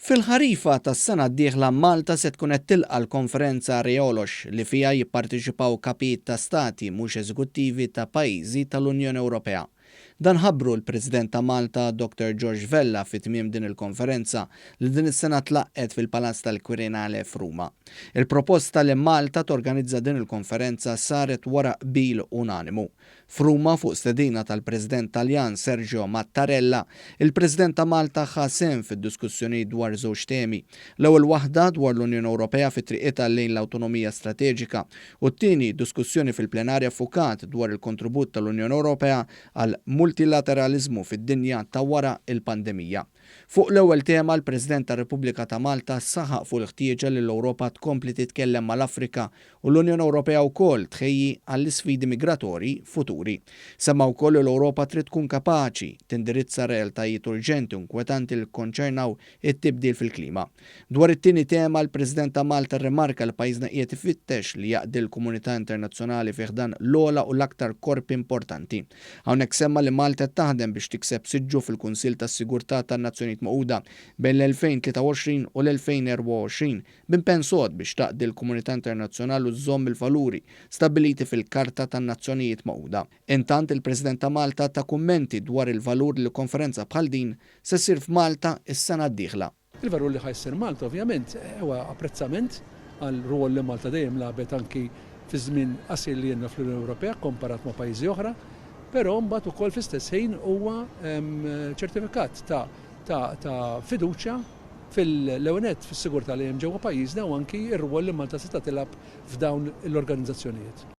Fil-ħarifa tas-sena d-dieħla Malta se tkun qed tilqa' l-konferenza Arraiolos li fiha jipparteċipaw kapijiet ta' stati mhux eżekuttivi ta' pajjiżi tal-Unjoni Ewropea. Dan ħabbru l-President ta' Malta Dr George Vella fi tmiem din il-konferenza li din is-sena tlaqqgħet fil-Palazz tal-Quirinale f'Ruma. Il-proposta li Malta torganizza din il-konferenza saret wara qbil unanimu. F'Ruma, fuq stedina tal-President Taljan Sergio Mattarella, il-President ta' Malta ħa sehem fid-diskussjonijiet dwar żewġ temi. L-ewwel waħda dwar l-Unjoni Ewropea fi triqitha lejn l-awtonomija strateġika u t-tieni diskussjoni fil-plenarja ffukat dwar il-kontribut tal-Unjoni Ewropea għall-multilateraliżmu fid-dinja ta' wara l-pandemija. Fuq l-ewwel tema, l-President tar-Repubblika ta' Malta saħaq fuq il-ħtieġa li l-Ewropa tkompli titkellem mal-Afrika u l-Unjoni Ewropea wkoll tħejji għall-isfidi migratorji futuri. Semma wkoll li l-Ewropa trid tkun kapaċi tindirizza realtajiet urġenti u inkwetanti li kkonċernaw it-tibdil fil-klima. Dwar it-tieni tema, l-President ta' Malta rrimarka li pajjiżna qiegħed ifittex li jaqdi l-komunità internazzjonali fi ħdan l-ogħla u l-aktar korpi importanti. Hawnhekk semma li Malta qed taħdem biex tikseb siġġu fil-Kunsill tas-Sigurtà tan-Nazzjonijiet Magħquda bejn l-2023 u l-2024 b'impenn sod biex taqdi l-komunità internazzjonali u żżomm il-valuri stabbiliti fil-Karta tan-Nazzjonijiet Magħquda. Intant, il-President ta' Malta ta kummenti dwar il-valur li konferenza bħal din se ssir f'Malta s-sena d-dieħla. Il-valur li ħa jsir Malta ovvjament huwa apprezzament għal rwol li Malta dejjem lagħbet anki fi żmien qasir li ilna fl-Unjoni Ewropea komparat ma' pajjiżi oħra, però mbagħad ukoll fl-istess ħin huwa ċertifikat ta' ta' ta' fiduċja fil-ewwel nett fis-sigurtà li hemm ġewwa pajjiżna u anki r-rwol li Malta seta' tilgħab f'dawn l-organizzazzjonijiet.